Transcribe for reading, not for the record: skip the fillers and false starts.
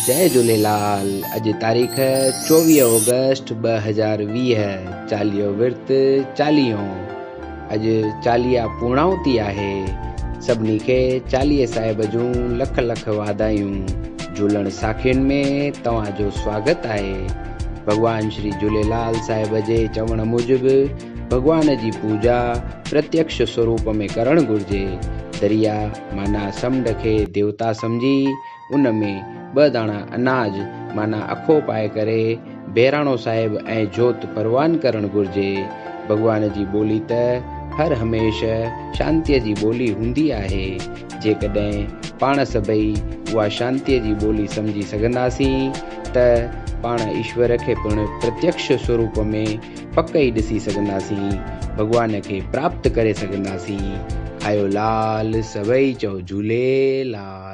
جئي جهوليلال اڄ تاريخ 24 آگسٽ 2020 چاليهو ورت چاليهو اڄ چاليها پورڻاهوتي آهي سڀني کي چاليهي صاحب جون لک لک واڌايون جهولڻ ساکين ۾ توهان جو سواگت آهي ڀڳوان شري جهوليلال صاحب جي چوڻ موجب ڀڳوان جي پوڄا پرتيڪش سوروپ ۾ ڪرڻ گهرجي. دريا معنيٰ سمنڊ کي ديوتا سمجهي ان ۾ ٻه داڻا اناج معنيٰ اکو پائي ڪري بهراڻو صاحب ۽ جوت پروان ڪرڻ گهرجي. ڀڳوان جي ٻولي ته هر هميشه شانتيء جي ٻولي هوندي آهي. جيڪڏهن پاڻ سڀئي اها شانتيء جي ٻولي سمجهي سگهنداسين ته پاڻ ايشور کي پڻ پرتيڪش سوروپ ۾ پڪ ئي ڏسي سگهنداسين، ڀڳوان کي پراپت ڪري سگهنداسين. کايو لال سڀئي چئو جهوليلال.